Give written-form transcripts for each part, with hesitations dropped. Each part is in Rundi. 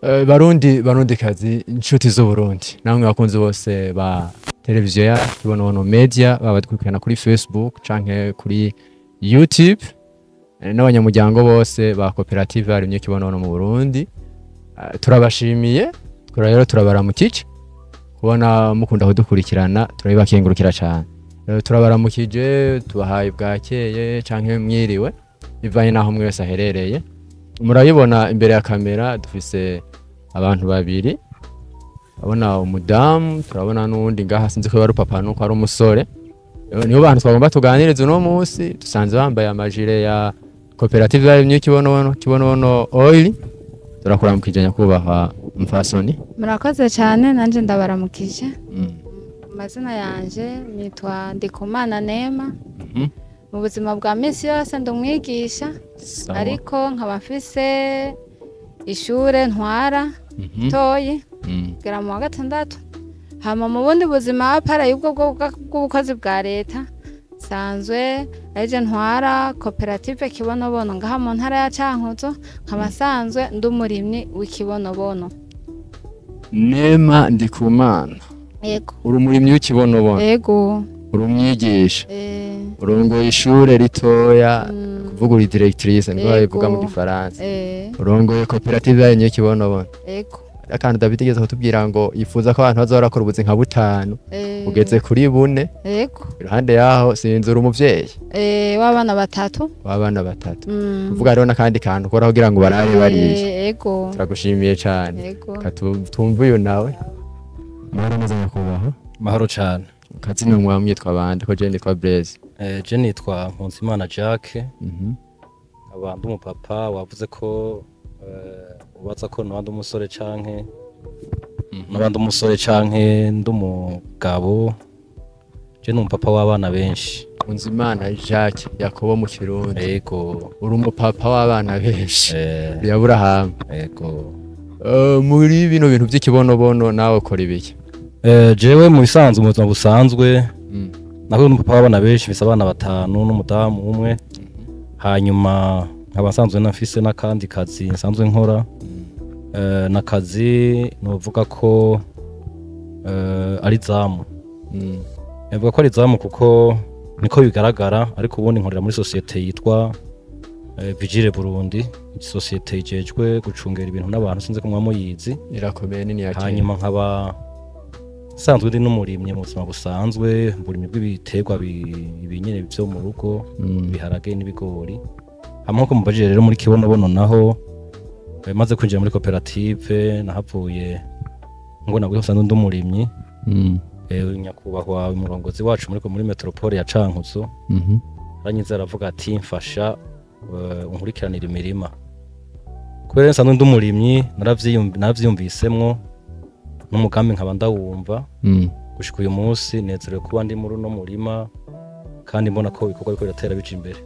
Barundi, Barundikazi, inshuti z'Uburundi, namwe bakunzi bose ba televiziyo ya Kibonobono Media, baba badukurikirana kuri Facebook canke kuri YouTube, n'abanyamuryango bose ba koperative Abarimyi Kibonobono mu Burundi, turabashimiye. Rero turabaramukije kubona mukunda kudukurikirana, turabibakengurukira cane. Turabaramukije, tubahaye bwakeye canke mwiriwe bivanye n'aho umwe wese aherereye. Murabibona imbere ya kamera dufise abantu babiri, urabona umudamu, turabona n'uwundi ngaha, sinzi ko ari papa nuko ari umusore. Nibo bantu twagomba tuganiriza uno munsi. Dusanze bambaye amajire ya koperative y'Abarimyi Kibonobono, Kibonobono Oil. Turakuramukije nyakubahwa mfasoni. Murakoze cyane, nanjye ndabaramukije. Amazina yanje nitwa Ndikumana Neema. Mu buzima bwa minsi yose ndi umwigisha, ariko nkaba mfise ishure ntwara toyi kugera mu wa gatandatu. Hama mu bundi buzima à part y'ubwo bw'ubukozi bwa leta, sanzwe arije ntwara koperative Kibonobono ngaha mu ntara ya Cankuzo, nkaba nsanzwe ndi umurimyi w'ikibonobono. Nema Ndikumana. Yego. Uri umurimyi w'ikibonobono? Yego. Uri umwigisha? Eh. Urongoye ishure ritoya, kuvuga uri directrice niko babivuga mu gifaransa. Eh. Urongoye koperative y'Abarimyi Kibonobono. Yego. Akantu David yigeze kutubwira ngo yifuza ko abantu bazohora bakora ubuzi nka butanu, ugeze kuri bune. Yego. Iruhande yaho sinzi uri umuvyeyi? Eh, w'abana batatu. W'abana batatu. Kuvuga rero n'akandi kantu ukora kugira ngo barabe bariye. Yego. Turagushimiye cane. Yego. Tumve uyu nawe. Mahoro neza nyakubahwa. Mahoro cane. Kazina mwa mwitwa bande, ko je nitwa Blaise? Je nitwa Nkunzimana Jacques. Nkaba ndi umupapa. Wavuze ko ubaza ko noba ndi umusore canke noba ndi umusore canke ndi umugabo. Je ni umupapa w'abana benshi. Nkunzimana Jacques Yakobo mu Kirundi. Yego. Uri umupapa w'abana benshi. Eh. Aburahamu. Yego. Muri bino bintu by'ikibonobono nawe ukora ibiki? Jewe mu bisanzwe, mu buzima busanzwe, naho ndi umupapa w'abana benshi, mfise abana batanu n'umudamu umwe. Hanyuma nkaba nsanzwe nafise n'akandi kazi nsanzwe nkora, n'akazi novuga ko ari zamu. Navuga ko ari zamu kuko niko bigaragara, ariko ubundi nkorera muri sosiyete yitwa Vigile Burundi, sosiyete ijejwe gucungera ibintu n'abantu, sinzi ko muba muyizi. Irakomeye, nini ya kera. Hanyuma nkaba nsanzwe ndi n'umurimyi mu buzima busanzwe, uburimyi bw'ibiterwa ibinyene vyo mu rugo, ibiharage n'ibigori. Hama nkuko mubajije rero, muri Kibonobono naho, maze kwinjira muri koperative nahavuye ngo nabwo nsanzwe ndi umurimyi. Nyakubahwa umurongozi wacu muri métropole ya Cankuzo aranyiza, aravuga ati: "Mfasha, unkurikiranire imirima." Kubera nsanzwe ndi umurimyi, naravyiyumvisemwo n'umugambi nkaba ndawumva. Gushika uyu munsi nezerewe kuba ndi muri uno murima kandi mbona ko ibikorwa biriko biratera bija imbere.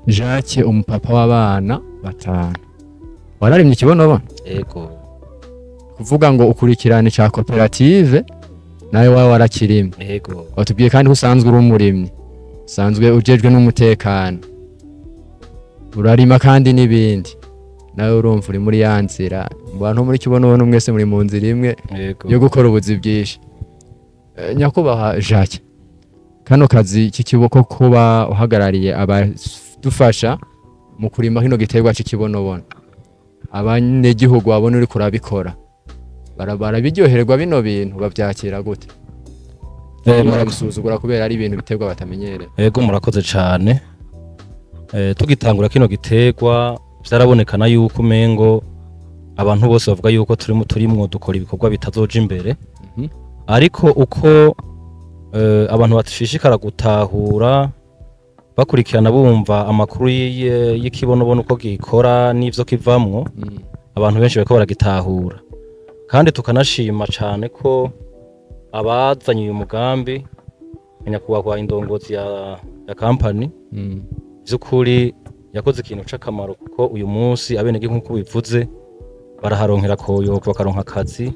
Jacques, umupapa w'abana batanu, wararimye ikibonobono? Ego. Kuvuga ngo ukurikirane ca koperative, nawe wawe warakirimye? Ego. Watubwiye kandi ko usanzwe uri umurimyi, usanzwe ujejwe n'umutekano, urarima kandi n'ibindi. Nawe urumva uri muri ya nzira. Mu bantu muri Kibonobono mwese muri mu nzira imwe yo gukora ubuzi bwinshi. Nyakubahwa Jacques, kano kazi k'ikiboko, kuba uhagarariye abadufasha mu kurima kino giterwa c'ikibonobono, abanyegihugu babona uriko urabikora, barabiryohererwa? Bino bintu bavyakira gute? Barabisuzugura kubera ari ibintu biterwa batamenyereye? Ego, murakoze cane. Tugitangura kino giterwa vyarabonekana yuko umengo abantu bose bavuga yuko turimo turimwo dukora ibikorwa bitazoja imbere, ariko uko abantu bashishikara gutahura, bakurikirana, bumva amakuru y'ikibonobono uko gikora n'ivyo kivamwo, abantu benshi bariko baragitahura. Kandi tukanashima cane ko abazanye uyu mugambi, nyakubahwa indongozi ya kampani, vy'ukuri yakoze ikintu c'akamaro, kuko uyu munsi abenegihugu, nk'uko bivuze, baraharonkera koyoko, bakaronka akazi,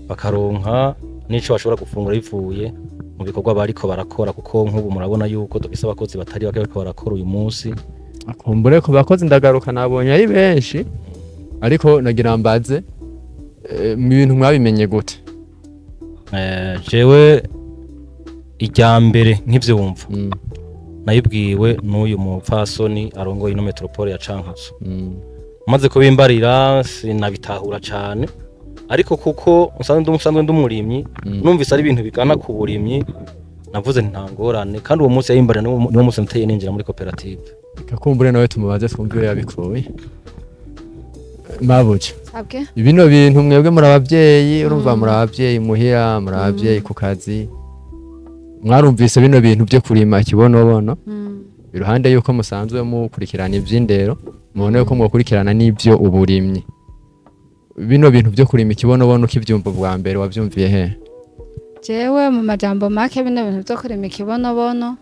bakaronka n'ico bashobora gufungura bivuye mu bikorwa bariko barakora, kuko nk'ubu murabona yuko dufise abakozi batari bake bariko barakora uyu munsi. Akumbure ku bakozi ndagaruka, nabonye ari benshi, ariko nagira mbaze. Mu bintu mwabimenye gute? Jewe ijya mbere nkivyumva nayibwiwe n'uyu mupfasoni arongoye ino metropole ya Cankuzo. Maze kubimbarira sinabitahura cyane, ariko kuko nsanzwe ndumurimyi, numvise ari ibintu bigana ku burimyi, navuze nta ngorane. Kandi uwo munsi yayimbarira niwo munsi nateye ninjira muri koperative. Kakumbure nawe tumubaze twumve iyo yabikuye. Mabuja, bino bintu mwebwe muri abavyeyi, urumva muri abavyeyi muhira, muri abavyeyi ku kazi, mwarumvise bino bintu byo kurima ikibonobono, iruhande yuko musanzwe mukurikirana ivy'indero, mubone yuko mwokurikirana n'ivyo uburimyi. Bino bintu byo kurima ikibonobono ukivyumva bwa mbere wavyumviye he? Jewe mu majambo make bino bintu byo kurima ikibonobono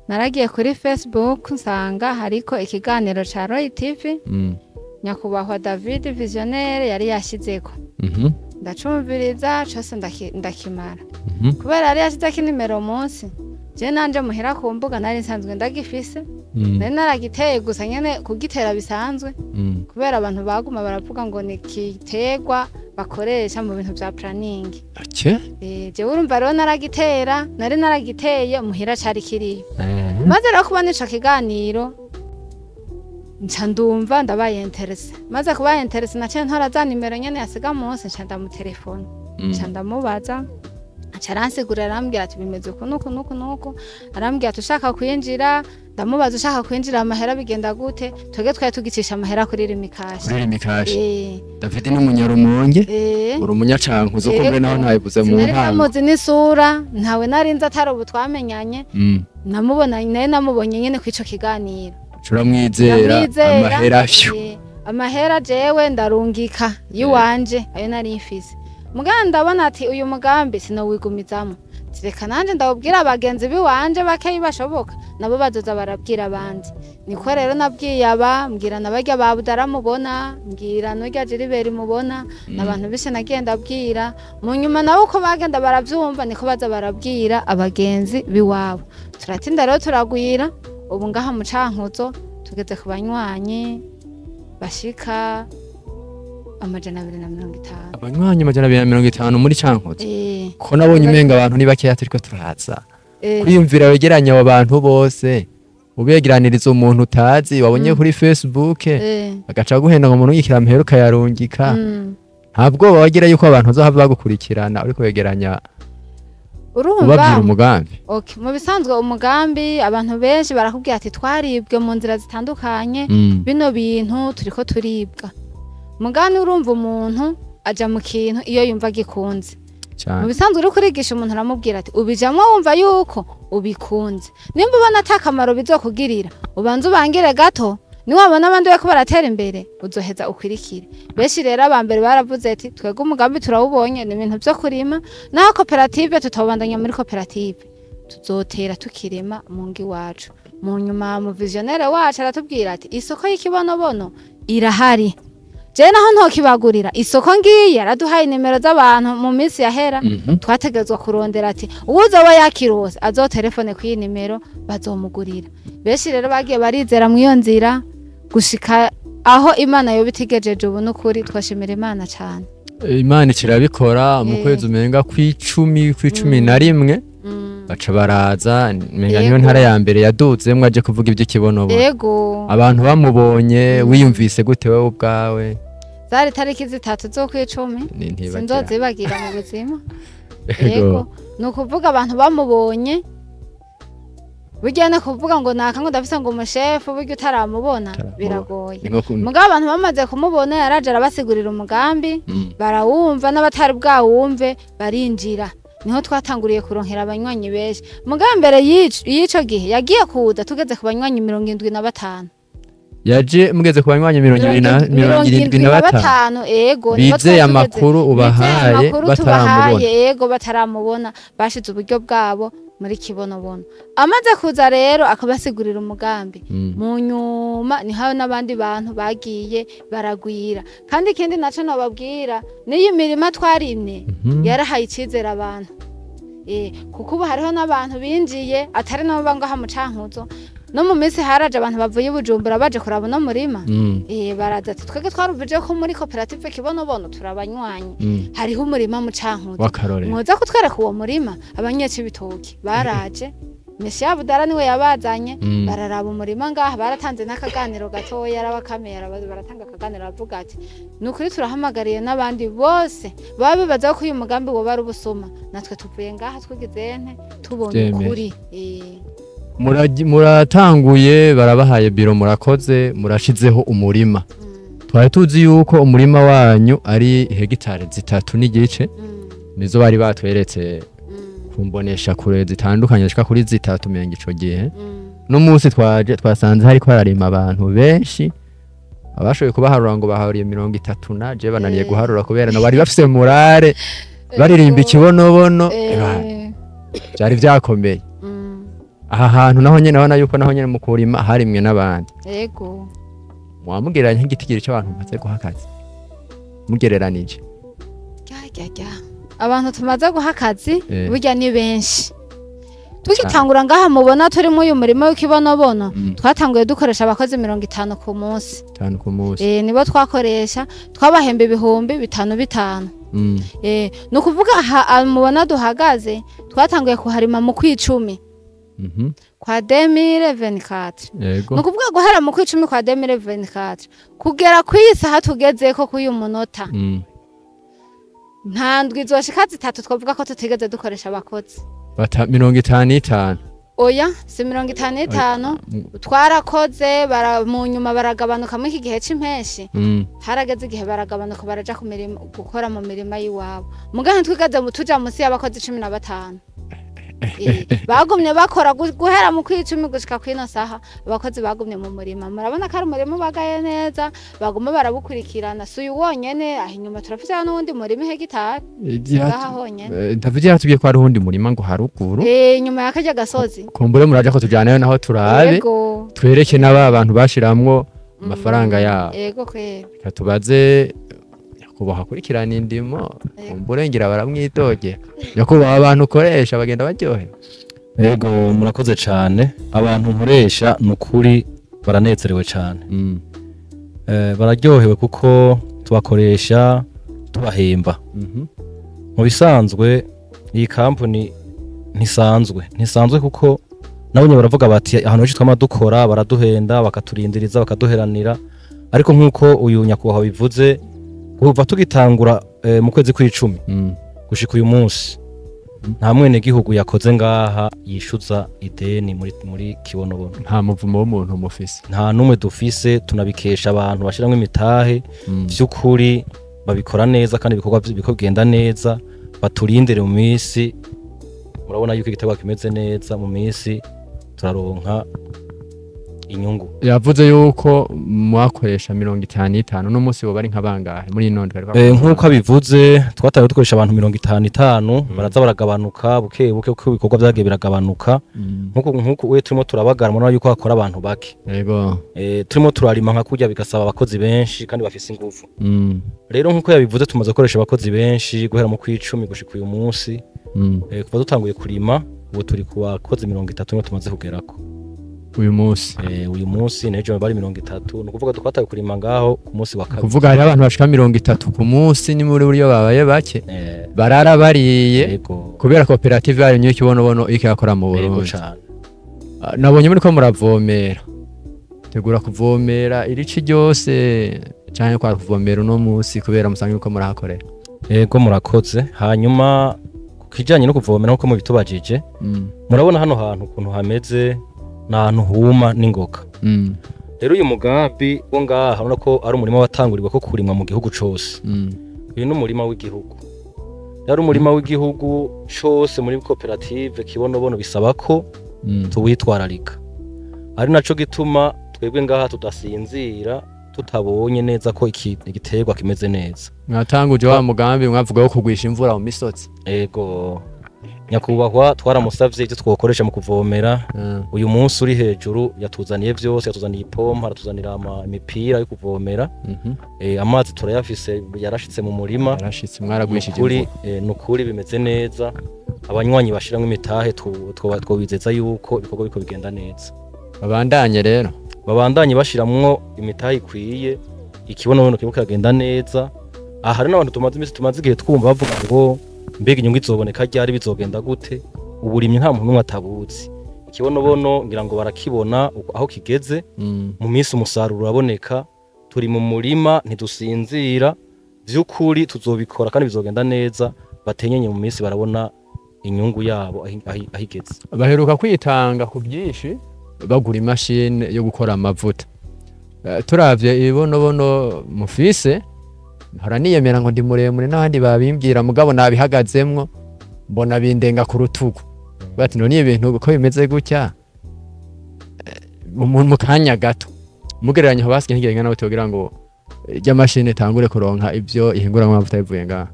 naragiye kuri Facebook nsanga hariko ikiganiro ca Roy TV, nyakubahwa David Visionnaire yari yashizeko. Ndacumviriza cose ndakimara. Kubera yari yashizeko inimero munsi, je nanje muhera ku mbuga nari nsanzwe ndagifise, nari naragiteye gusa nyene kugitera bisanzwe, kubera abantu baguma baravuga ngo ni kiterwa bakoresha mu bintu vya planning. Jewe urumva rero naragitera, nari naragiteye muhira cari kiriyo. Maze rero kubona ico kiganiro nca ndumva ndabaye interese. Maze kuba interese naciye ntora za nimero nyene yasiga munsi, nca ndamutelefona, nca ndamubaza, aca aransigurira arambwira ati bimeze uku nuku nuku nuku, arambwira ati ushaka kwinjira, ndamubaza ushaka kwinjira amahera bigenda gute, twebwe twari tugicisha amahera kuri Rimikashi. Kuri Rimikashi. David ni umunyarumonge, uri umunyacankuzo ko mbere naho ntabivuze mu ntango. Nari n'isura, ntawe narinze atari ubu twamenyanye, namubona naye namubonye nyene kwico kiganiro. Turamwizera amahera fyu. Amahera jewe ndarungika yiwanje ayo nari mfise. Muganda ndabona ati uyu mugambi sinowigumizamo. Reka nanje ndabubwira abagenzi biwanje bakeyi bashoboka nabo bazoza barabwira abandi. Niko rero nabwiye aba, mbwira nabarya ba Budara mubona, mbwira n'urya Gilbert mubona, n'abantu bishe nagiye ndabwira. Mu nyuma nabo uko bagenda baravyumva niko baza barabwira abagenzi biwabo. Turatinda rero turagwira, ubu ngaha mu Cankuzo tugeze ku banywanyi bashika 250. Abanywanyi 250 muri Cankuzo. Ko nabonye umenga abantu ni bakeya turiko turaza. Kwiyumvira wegeranya abo bantu bose, ubegeraniriza umuntu utazi wabonye kuri Facebook, agaca guhenda ngo umuntu yikira amahera ukayarungika. Ntabwo bagira yuko abantu bazohava bagukurikirana uriko wegeranya Urumva umugambi. Okay, mu bisanzwe umugambi abantu benshi barakubwira ati twaribwe mu nzira zitandukanye, bino bintu turiko turibwa. Mugani urumva umuntu aja mu kintu iyo yumva gikunze. Mu bisanzwe uri kurigisha umuntu aramubwira ati ubijamwo wumva yuko ubikunze. Nimba ubona atakamaro bizokugirira, ubanze ubangire gato, niwabona abandi bako baratera imbere uzoheza ukwirikire. Benshi rero abambere baravuze ati twebwe umugambi turawubonye ni ibintu byo kurima, naho koperative tutobandanya muri koperative, tuzotera tukirima mu ngi wacu. Mu nyuma mu visionnaire wacu aratubwira ati isoko y'ikibonobono irahari. Je naho ntokibagurira isoko ngiye araduhaye nimero z'abantu mu minsi yahera, twategezwa kurondera ati uwuzoba yakirose azotelefone kuri nimero bazomugurira. Benshi rero bagiye barizera mu iyo nzira gushika aho Imana yo bitigejeje ubu nukuri twashimira Imana cyane. Imana kirabikora mu kwezi umenga kw'icumi kw'icumi na rimwe baca baraza, menga niyo ntara ya mbere yaduzemwe aje kuvuga iby'ikibonobono. Yego. Abantu bamubonye wiyumvise gute wewe ubwawe? Zari tariki 3 z'ukwicumi sinzozibagira mu buzima. Yego. Nukuvuga abantu bamubonye burya no kuvuga ngo naka ngo ndafise ngo umushefu burya utaramubona biragoye. Mugabo abantu bamaze kumubona yaraje arabasigurira umugambi, barawumva n'abatari bwawumve barinjira. Niho twatanguriye kuronkera abanywanyi benshi. Mugabo mbere y'ico gihe yagiye kuza tugeze ku banywanyi 75. Yaje mugeze ku banywanyi 75. Ego, bizeye amakuru ubahaye bataramubona. Ego bataramubona, bashize uburyo bwabo muri kibonobono. Amaze kuza rero akabasigurira umugambi. Mu nyuma niho n'abandi bantu bagiye baragwira. Kandi ikindi naco nababwira, niyi mirima twarimye yarahaye icizera abantu. Kuko ubu hariho n'abantu binjiye atari nabo bangaha mu Cankuzo. No mu minsi haraje abantu bavuye Bujumbura baje kuraba no murima. Baraza ati twebwe twaruvije ko muri koperative Kibonobono turabanywanyi. Hariho umurima mu Cankuzo. Mwoza kutwereka uwo murima abanyecibitoki baraje. Messi Abudara niwe yabazanye bararaba umurima ngaha baratanze n'akaganiro gatoya arabakamera baratanga akaganiro avuga ati nukuri turahamagariye n'abandi bose babibaza ko uyu mugambi wo bari ubusuma natwe tuvuye ngaha twigize nte tubonye ukuri. Muratanguye barabahaye biro murakoze murashizeho umurima. Twari tuzi yuko umurima wanyu ari hegitari 3.5 nizo bari batweretse kumbonesha kure zitandukanye shika kuri 3 menga ico gihe. No munsi twaje twasanze hari ko hararima abantu benshi abashoboye kubaharura ngo bahariye 30 na je bananiye guharura kubera no bari bafise morale baririmba ikibonobono byari byakomeye. Aha hantu naho nyene abana yuko naho nyene mu kurima harimwe n'abandi. Yego. Mwamugereranya nk'igitigiri cy'abantu maze guhakaza. Mugereranije. Rya. Abantu tumaze guhakazi burya ni benshi. Tukitangura ngaha mubona turi mu uyu murimo w'ikibonobono twatanguye dukoresha abakozi 50 ku munsi. 5 ku munsi. Nibo twakoresha twabahemba 5,000 5,000. No kuvuga aha mubona duhagaze twatanguye kuharima mu kwicumi. Kwa 2024. No kuvuga guhera mu kwicumi kwa 2024 kugera kwisaha tugezeko kuyu munota. Nta ndwi zoshika 3 twavuga ko tutigeze dukoresha abakozi. Bata 55. Oya, si 55. Twarakoze mu nyuma baragabanuka muri iki gihe c'impeshi. Harageze igihe baragabanuka baraja ku mirimo gukora mu mirima yiwabo. Mugahe twigaze tuja musi y'abakozi 15. Bagumye bakora guhera mu kwicumi gushika kwino saha abakozi bagumye mu murima. Murabona ko ari umurima bagaye neza baguma barabukurikirana si uyu wonyene aho inyuma turafise n'uwundi murima hegitari ngaha honyene. David yatubwiye ko hari uwundi murima ngo haruguru inyuma y'akarya gasozi. Kumbure muraje ko tujanayo naho turabe twereke n'aba bantu bashiramwo amafaranga yabo. Yego kwera katubaze nyakubahwa akurikirana indimo kumbure ngira baramwitogera. Nyakubahwa abantu ukoresha bagenda baryohe. Yego murakoze cyane abantu nkoresha nukuri baranezerewe cyane. Bararyohewe kuko tubakoresha tubahemba. Mu bisanzwe iyi company ntisanzwe kuko nabonye baravuga bati ahantu henshi twama dukora baraduhenda bakaturindiriza bakaduheranira ariko nkuko uyu nyakubahwa bivuze kuva tugitangura mu kwezi kw'icumi gushika uyu munsi nta mwene gihugu yakoze ngaha yishuza ideni muri Kibonobono. Nta muvumo w'umuntu mufise, nta numwe dufise, tunabikesha abantu bashiramwe imitahe by'ukuri babikora neza kandi ibikorwa bikogenda neza baturindire mu minsi. Murabona yuko igitego kimeze neza mu minsi turaronka inyungu. Yavuze yuko mwakoresha 55 no munsi bo bari nka bangahe muri ino ndwi? Nkuko abivuze twataye dukoresha abantu 55 baraza baragabanuka buke buke uko ibikorwa byagiye biragabanuka. Nkuko we turimo turabagara murabona yuko hakora abantu bake. Yego. Turimo turarima nka kurya bigasaba abakozi benshi kandi bafise ingufu. Rero nkuko yabivuze tumaze gukoresha abakozi benshi guhera mu kwicumi gushika uyu munsi. Kuva dutanguye kurima ubu turi ku bakozi 30 nibo tumaze kugerako uyu munsi. Uyu munsi nejo bari 30 no kuvuga twataye kurima ngaho ku munsi wa kabiri. Kuvuga hari abantu bashika 30 ku munsi ni muri buryo babaye bake barara bariye kubera koperative yayo niyo Kibonobono ikakora mu Burundi. Nabonye muri ko muravomera tegura kuvomera irici ryose cyane kwa kuvomera uno munsi kubera musange uko murahakorera. Yego murakoze. Hanyuma kijanye no kuvomera nkuko mubitubajije murabona hano hantu ukuntu hameze nahantu huma n'ingoka. Rero uyu mugambi wo ngaha urabona ko ari umurima watangurirwa ko kurimwa mu gihugu cose. Uyu ni umurima w'igihugu. Rero umurima w'igihugu cose muri koperative Kibonobono bisaba ko tuwitwararika. Ari naco gituma twebwe ngaha tudasinzira tutabonye neza ko igiterwa kimeze neza. Mwatanguje wa mugambi mwavuga wo kugwisha imvura mu misozi. Ego. Nyakubahwa twaramusavye ivyo twokoresha mu kuvomera. Uyu munsi uri hejuru yatuzaniye vyose, yatuzaniye ipompa, aratuzanira imipira yo kuvomera. Amazi turayafise yarashitse mu murima. Yarashitse mwaragwishije imvura. Nukuri bimeze neza. Abanywanyi bashiramwe imitahe twobizeza yuko ibikorwa biko bigenda neza. Babandanye rero, babandanye bashiramwo imitahe ikwiye, ikibonobono kiriko kiragenda neza. Aha hari n'abantu tumaze iminsi, tumaze igihe twumva bavuga ngo mbega inyungu izoboneka ryari, bizogenda gute? Uburimyi nta muntu n'umwe atabuzi. Ikibonobono ngira ngo barakibona aho kigeze. Mu minsi umusaruro uraboneka, turi mu murima ntidusinzira, vy'ukuri tuzobikora kandi bizogenda neza. Batenyenye, mu minsi barabona inyungu yabo aho igeze. Baheruka kwitanga ku byinshi bagura imashini yo gukora amavuta. Turavye ibibonobono mufise, mpora niyemera ngo ndi muremure n'abandi babimbwira, mugabo nabihagazemwo mbona bindenga ku rutugu. Bati none ibintu uko bimeze gutya, mu kanya gato mugereranya aho basigaye ntigihe nawe tugira ngo irya mashini itangure kuronka ibyo ihinguramwo amavuta bivuye ngaha.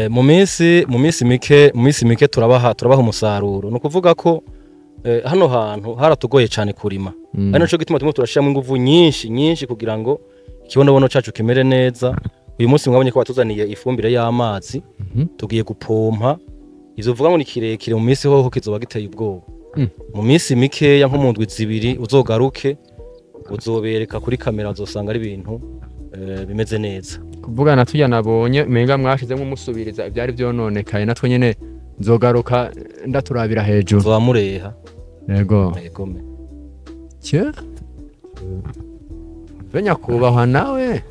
Mu minsi mike turabaha umusaruro. Ni ukuvuga ko hano hantu haratugoye cyane kurima, ari naco gituma turimo turashiramo inguvu nyinshi nyinshi kugira ngo ikibonobono cacu kimere neza. Uyu munsi mwabonye ko batuzaniye ifumbire y'amazi, tugiye gupompa. Ivyo uvuga ngo ni kirekire, mu minsi hoho kizoba giteye ubwoba. Mu minsi mikeya, nko mu ndwi 2, uzogaruke uzobereka kuri kamera, uzosanga ari ibintu bimeze neza. Kuvugana tujya nabonye umenga mwashizemo umusubiriza ibyari byononekaye, natwe nyene nzogaruka ndaturabira hejuru. Uzoba mureha. Yego. Yegome. Cye be nyakubahwa nawe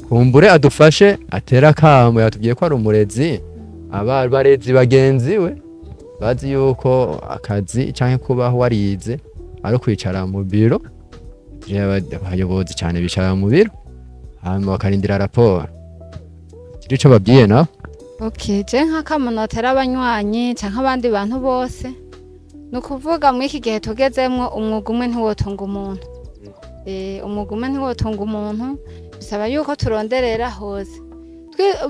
kumbure adufashe atera akamo. Yatubwiye ko ari umurezi, aba barezi bagenzi we bazi yuko akazi canke kubaho warize ari ukwicara mu biro. Abayobozi cyane bicara mu biro hanyuma bakarindira raporo. Kiri ico babwiye nabo. Okay, je nk'akamo notera abanywanyi canke abandi bantu bose, ni ukuvuga muri iki gihe tugezemwo, umwuga umwe ntiwotunga umuntu. Umwuga umwe ntiwotunga umuntu, bisaba yuko turonderera hose.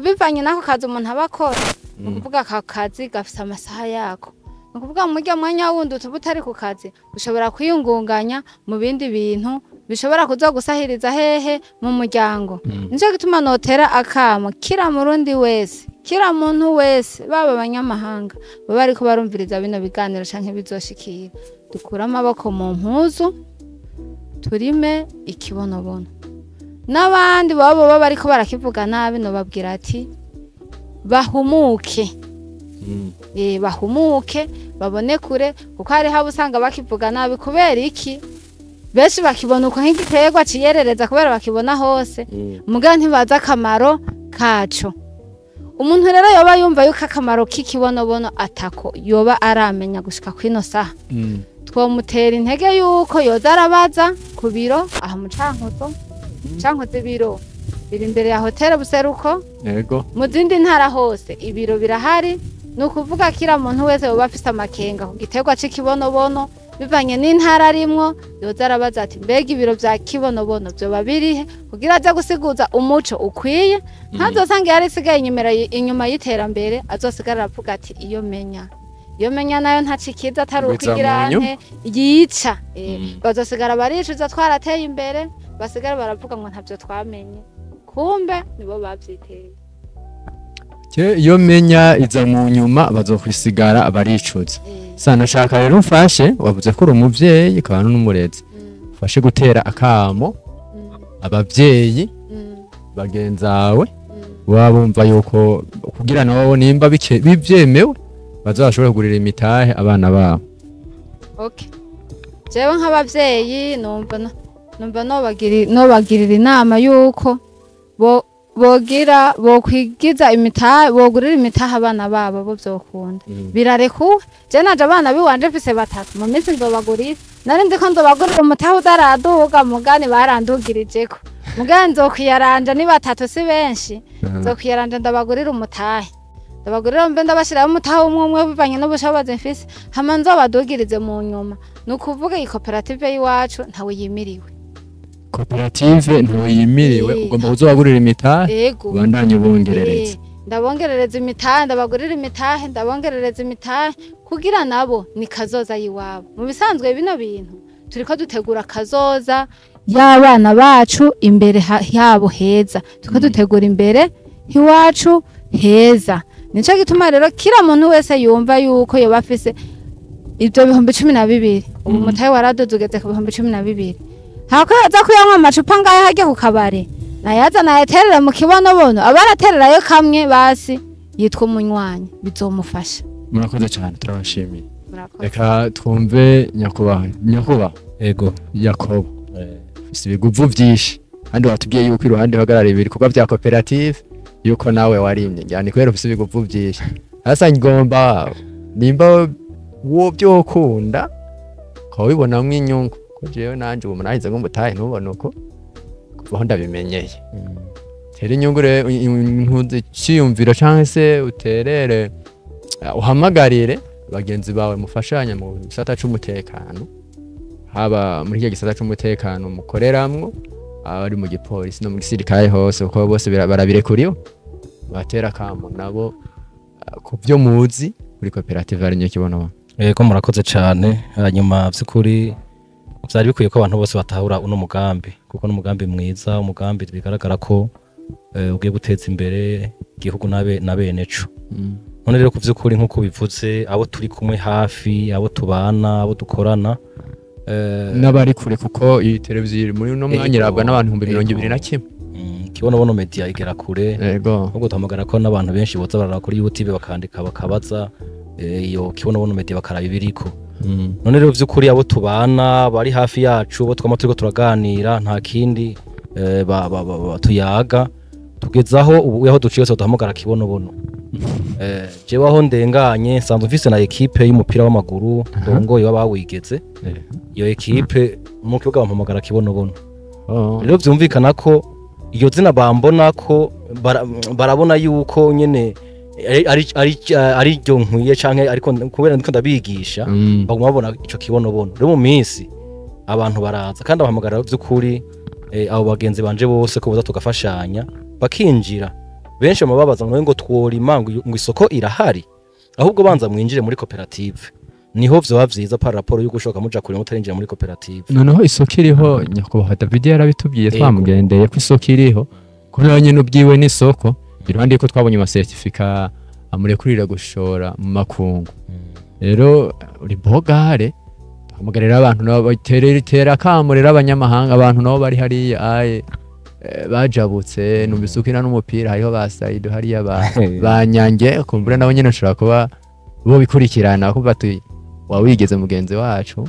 Bivanye n'ako kazi umuntu aba akora, ni ukuvuga aka kazi gafise amasaha yako. Ni ukuvuga mu murya mwanya wundi utuba utari ku kazi, ushobora kwiyungunganya mu bindi bintu bishobora kuza gusahiriza hehe mu muryango. Nico gituma notera akamo kira murundi wese, kira muntu wese, baba abanyamahanga baba bariko barumviriza bino biganiro canke bizoshikira, dukure amaboko mu mpuzu, turime ikibonobono. N'abandi baba bariko barakivuga nabi, nobabwira ati bahumuke. Bahumuke babone kure, kuko hariho abo usanga bakivuga nabi. Kubera iki? Benshi bakibona uko nk'igiterwa ciyerereza, kubera bakibona hose, muga ntibazi akamaro kaco. Umuntu rero yoba yumva yuko akamaro k'ikibonobono atako yoba aramenya gushika kwino saha, twomutera intege yuko yoza arabaza ku biro aha mu Cankuzo. Cankuzo ibiro biri imbere ya hoteli Buseruko. Mu zindi ntara hose ibiro birahari. Ni ukuvuga kira muntu wese yoba afise amakenga ku giterwa c'ikibonobono, bivanye n'intara arimwo, yoza arabaza ati mbega ibiro vya kibonobono vyoba birihe, kugira aze gusiguza umuco ukwiye, ntazosanga yari isigaye inyuma y'iterambere, azosigara aravuga ati iyo menya, iyo menya nayo ntacikiza atari Ngwiza ukugira munyu. nte yica. Bazosigara baricuza twarateye imbere, basigara baravuga ngo ntavyo twamenye, kumbe nibo bavyiteye. Iyo menya iza mu nyuma, bazokwisigara baricuza. Sana shaka rero umfashe, wavuze ko uri umuvyeyi ukaba n'umurezi, ufashe gutera akamo abavyeyi bagenzawe baba bumva yuko kugira nabo nimba bivyemewe bazashobora kugurira imitahe abana babo. Okay. Jewe nk'abavyeyi numva nobagirira inama yuko bo bogira bokwigiza imitahe, bogurira imitahe abana babo bo vyokunda. Birarekuwe. Je naje abana biwanje mfise batatu, mu minsi nzobagurira. Nari nzi ko nzobagurira umutahe utaraduga, mugani barandugirijeko. Mugani nzokwiyaranja, ni batatu si benshi. Nzokwiyaranja ndabagurira umutahe. Ndabagurira mbe ndabashiraho umutahe umwe umwe bivanye n'ubushobozi mfise, hama nzobadugirize mu nyuma. Ni ukuvuga iyi koperative y'iwacu ntawe yimiriwe. Koperative ntuyimiriwe, ugomba kuzobagurira imitahe, ubandanye ubongerereza. Ndabongerereza imitahe, ndabagurira imitahe, ndabongerereza imitahe kugira nabo ni kazoza y'iwabo. Mu bisanzwe bino bintu turiko dutegura kazoza y'abana bacu imbere yabo heza, turiko dutegura imbere hiwacu heza. Nico gituma rero kila muntu wese yumva yuko yoba afise Ibyo 12,000 ubu mutahe waradoze ugeze ku 12,000. Hako aza kuyanywa amacupa ngaye hajya ku kabare nayaza nayaterera mu kibonobono, abaratererayo kamwe basi yitwa umunywanyi, bizomufasha. Murakoze cyane, turabashimiye. Reka twumve nyakubahwa Ego Yakobo. Ufise ibiguvu vyinshi kandi watubwiye yuko iruhande uhagarariye ibikorwa vya koperative, yuko nawe warimye yani kubera ufise ibiguvu vyinshi. Hasa ngomba nimba wo byokunda ukabibonamwo inyungu, ko jewe nanje ubu nahize ngo mutahe ntubone uko kuvaho ndabimenyeye. Tera inyungu rero ntuze ciyumviro canke se uterere uhamagarire bagenzi bawe mufashanya mu gisata c'umutekano, haba muri iki gisata c'umutekano mukoreramwo, abari mu gipolisi no mu gisirikare hose, kuko bose barabirekuriwe, batera kamo nabo ku byo muzi kuri koperative ari Nyakibonobono. Yego, murakoze cyane. Hanyuma by'ukuri byari bikwiye ko abantu bose batahura uno mugambi, kuko n'umugambi mwiza, umugambi bigaragara ko ugiye guteza imbere igihugu na bene co. None rero ku by'ukuri nk'uko bivuze, abo turi kumwe hafi, abo tubana, abo dukorana, n'abari kure, kuko iyi televiziyo muri uno mwanya irabwa n'abantu 21,000. Kibonobono Media igera kure. Yego, ubwo duhamagara ko n'abantu benshi boza barara kuri YouTube bakandika bakabaza iyo Kibonobono Media bakaraba ibiriko. None rero by'ukuri abo tubana bari hafi yacu, bo twama turiko turaganira, nta kindi tuyaga tugezaho ubu aho duciye hose duhamagara Kibonobono. Jewe aho ndenganye nsanzwe mfise na ekipe y'umupira w'amaguru ndongoye w'abawigeze. Iyo ekipe mu kibuga bampamagara Kibonobono. Rero vyumvikana ko iyo zina bambona ko barabona yuko nyene ari ryo nkwiye canke, ariko kubera ndiko ndabigisha baguma babona ico Kibonobono. Rero mu minsi abantu baraza kandi abahamagara by'ukuri abo bagenzi banje bose ko boza tugafashanya bakinjira. Benshi bababaza ngo tworima ngo isoko irahari, ahubwo banza mwinjire muri koperative, niho vyoba vyiza par rapport yuko ushoka muja kure mutarinjira muri koperative. Noneho isoko iriho, nyakubahwa David yarabitubwiye, twamugendeye ko isoko iriho, kubera nyene ubwiwe n'isoko iruhande yuko twabonye ama certificat amurekurira gushora mu makungu. Rero uri bogare hamagarira abantu nabo baterera kamurera abanyamahanga, abantu nabo bari hariya aye bajabutse numvise ukina n'umupira, hariho ba Saido hariya ba Nyange, kumbura nabo nyene nshobora kuba bo bikurikirana kuva tu wawigeze mugenzi wacu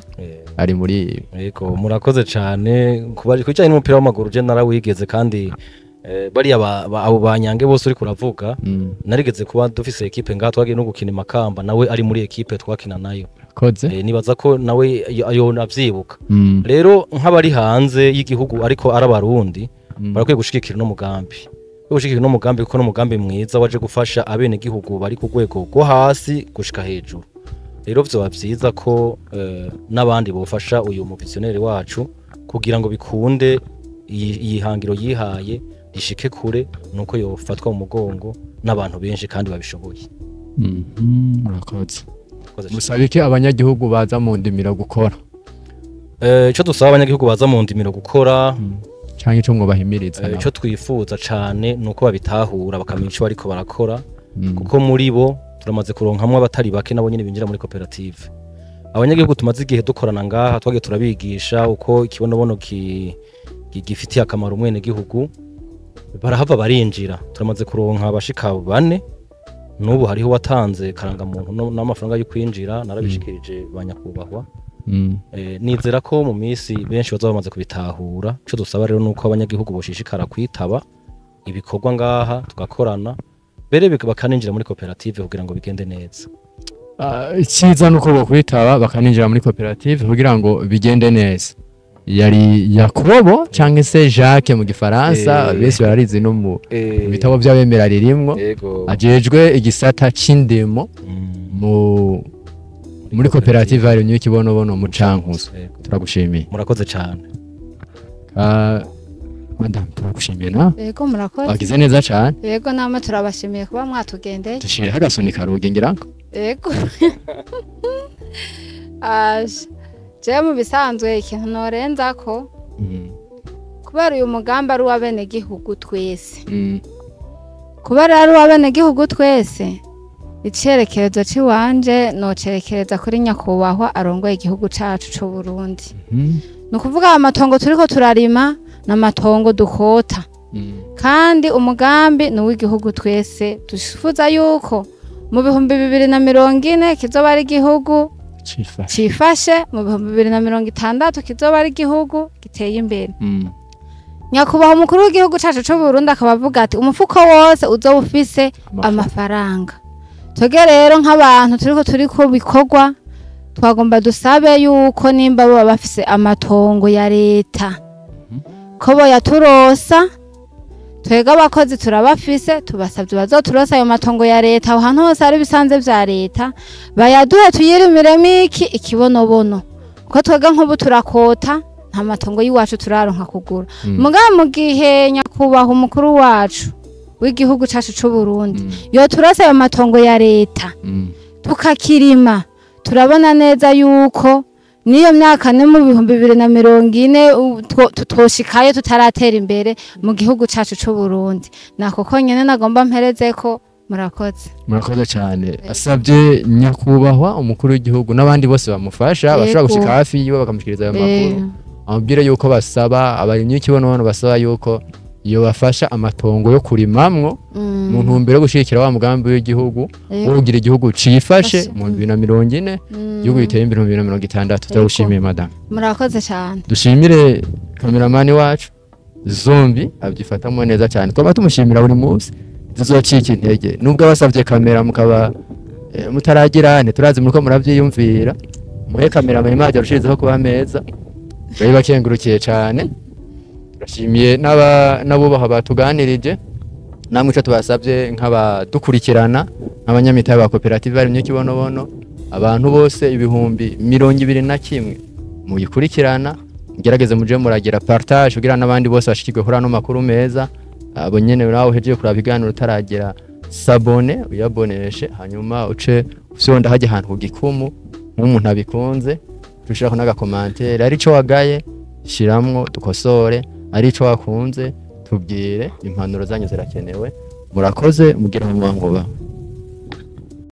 ari muri. Yego, murakoze cyane kuba kwijanye n'umupira w'amaguru je narawigeze, kandi bariya abo banyange bose uri kuravuga, narigeze kuba dufise ekipe ngaha twagiye no gukina Makamba, nawe ari muri ekipe twakina nayo. Nibaza ko nawe ayo navyibuka. Rero nk'abari hanze y'igihugu ariko arabarundi barakwiye gushigikira no mugambi. Gushigikira no mugambi kuko no mugambi mwiza waje gufasha abene gihugu bari ku rwego rwo hasi gushika hejuru. Rero vyoba vyiza ko n'abandi bofasha uyu muvisionnaire wacu kugira ngo bikunde ihangiro yihaye rishike kure, nuko yofatwa mu mugongo n'abantu benshi kandi babishoboye. Murakoze. Musabike abanyagihugu baza mu ndimiro gukora. Ico dusaba abanyagihugu baza mu ndimiro gukora canke ico mwobahimiriza, ico twifuza cane nuko babitahura bakamenya ico bariko barakora, kuko muri bo turamaze kuronkamwo abatari bake nabo nyene binjira muri koperative. Abanyagihugu tumaze igihe dukorana ngaha twagiye turabigisha uko ikibonobono gifitiye akamaro umwene gihugu, barahava barinjira. Turamaze kuronka abashika bane, n'ubu hariho watanze karangamuntu n'amafaranga yo kwinjira, narabishikirije banyakubahwa. Nizera ko mu minsi benshi bazaba bamaze kubitahura. Ico dusaba rero nuko abanyagihugu boshishikara kwitaba ibikorwa ngaha tugakorana, bere bakaninjira muri koperative kugira ngo bigende neza. Icyiza nuko bokwitaba bakaninjira muri koperative kugira ngo bigende neza. Yari Yakobo canke se Jacques mu gifaransa, bese bararizi no mu bitabo by'abemera ririmwo, ajejwe igisata c'indimo muri koperative ari Nyakibonobono mu Cankuzo. Turagushimiye. Murakoze cyane. Madame, turagushimiye na. Yego, murakoze. Wagize neza cyane. Yego, namwe turabashimiye kuba mwatugendeye. Dushire hagasunika ruge ngira ngo. Yego. Je mu bisanzwe ikintu norenza ko kubera uyu mugamba ari uw'abenegihugu twese. Kubera ari uw'abenegihugu twese, Icerekezo ciwanje nocerekereza kuri nyakubahwa arongoye igihugu cacu c'u Burundi. Ni ukuvuga amatongo turiko turarima n'amatongo dukota. Kandi umugambi ni uw'igihugu twese twifuza yuko mu 2040 kizoba ari igihugu cifashe, mu 2060 kizoba ari igihugu giteye imbere. Nyakubahwa umukuru w'igihugu cacu c'u Burundi akaba avuga ati umufuko wose uzoba ufise amafaranga. Twebwe rero nk'abantu turiko bikorwa twagomba dusabe yuko nimba baba bafise amatongo ya leta ko boyaturosa. Twebwe abakozi turabafise, tubasabye bazoturosa ayo matongo ya leta aho hantu hose hari ibisanze vya leta, bayaduhe tuyirimiremo iki ikibonobono, kuko twebwe nk'ubu turakota nta matongo y'iwacu turaronka kugura. Mugabo mu gihe nyakubahwa umukuru wacu w'igihugu cacu c'u Burundi yoturose ayo matongo ya leta tukakirima, turabona neza yuko niyo myaka ni mu 2040 tutoshikayo tutaratera imbere mu gihugu cacu c'u Burundi. Nako konyene nagomba mpereze ko murakoze. Murakoze cyane. Asabye nyakubahwa umukuru w'igihugu n'abandi bose bamufasha bashobora gushika hafi yiwe bakamushikiriza ayo makuru, amubwire yuko basaba abarimyi b'ikibonobono basaba yuko iyo bafasha amatongo yo kurimamwo mu ntumbero yo gushigikira wa mugambi w'igihugu wo kugira igihugu cifashe mu 2040, igihugu giteye imbere mu 2060. Turagushimiye madame. Murakoze cyane. Dushimire kameramani wacu Zombi abyifatamo neza cyane, twaba tumushimira buri munsi, tuzocika intege nubwo abasavye kamera mukaba mutaragira ntiturazi muriko muravyiyumvira, muhe kamera maje arushirizeho kuba meza. Bari bakengurukiye cyane. Turashimiye n'abubaha batuganirije, namwe ico tubasabye nk'abadukurikirana nk'abanyamitahe ba koperative barimye ikibonobono, abantu bose 21,000 muyikurikirana, mugerageze muje muragira partage kugira n'abandi bose bashikirwe kuri ano makuru meza. Abo nyene nawe uhejeje kuraba ibiganiro utaragira sabone uyaboneshe, hanyuma uce ufyonda hajya ahantu ku gikumu nk'umuntu abikunze, ushirako n'agakomantere ari ico wagaye shiramwo dukosore, ari ico wakunze tubwire, impanuro zanyu zirakenewe. Murakoze, mugira mu mwangoba.